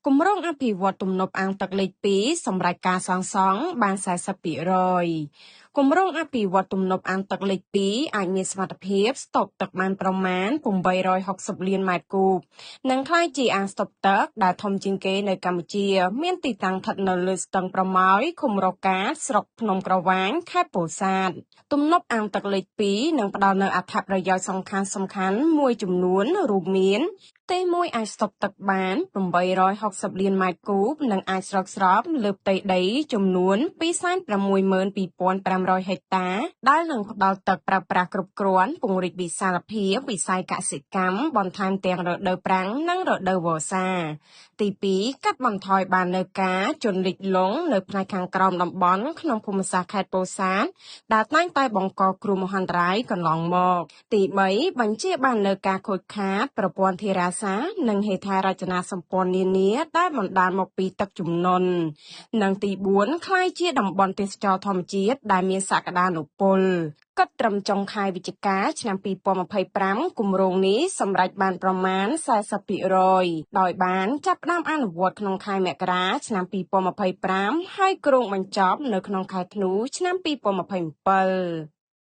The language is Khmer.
គម្រោងអភិវឌ្ឍន៍ទំនប់អាងទឹកលេខ2សម្រេចការសាងសង់បាន40%។ គម្រោងអភិវឌ្ឍន៍ទំនប់អាងទឹកលេខ2អាចមានសមត្ថភាពស្តុកទឹកបានប្រមាណ860លានម៉ែត្រគូប និងក្លាយជាអាងស្តុកទឹកដែលធំជាងគេនៅកម្ពុជា មានទីតាំងស្ថិតនៅលើស្ទឹងប្រមោយ ឃុំរកា ស្រុកភ្នំក្រវាញ ខេត្តពោធិ៍សាត់។ ទំនប់អាងទឹកលេខ2នឹងផ្ដល់នូវអត្ថប្រយោជន៍សំខាន់ៗមួយចំនួនរួមមាន ទី1អាចស្តុកទឹកបាន860លានម៉ែត្រគូប និងអាចស្រោចស្រពលើផ្ទៃដីចំនួន262,500ហិកតា ដែលនឹងផ្ដល់ទឹកប្រើប្រាស់គ្រប់គ្រាន់ ពង្រីកវិសាលភាពវិស័យកសិកម្ម បន្ថែមទាំងរដូវប្រាំងនិងរដូវវស្សា។ ទី2កាត់បន្ថយបាននូវការជន់លិចលង់នៅផ្នែកខាងក្រោមតំបន់ក្នុងភូមិសាស្ត្រខេត្តពោធិ៍សាត់ ដែលតែងតែបង្កគ្រោះមហន្តរាយកន្លងមក។ ទី3បញ្ជាបាននូវការខូចខាតប្រព័ន្ធធារាសាស្ត្រនិងហេដ្ឋារចនាសម្ព័ន្ធនានាដែលបណ្ដាលមកពីទឹកជំនន់ និងទី4ក្លាយជាតំបន់ទេសចរធម្មជាតិដែលមានសក្តានុពល។ គិតត្រឹមចុងខែវិច្ឆិកាឆ្នាំ2025 គម្រោងនេះសម្រេចបានប្រមាណ40% ដោយបានចាប់ផ្ដើមអនុវត្តក្នុងខែមករាឆ្នាំ2025 ហើយគ្រោងបញ្ចប់នៅក្នុងខែធ្នូឆ្នាំ2027។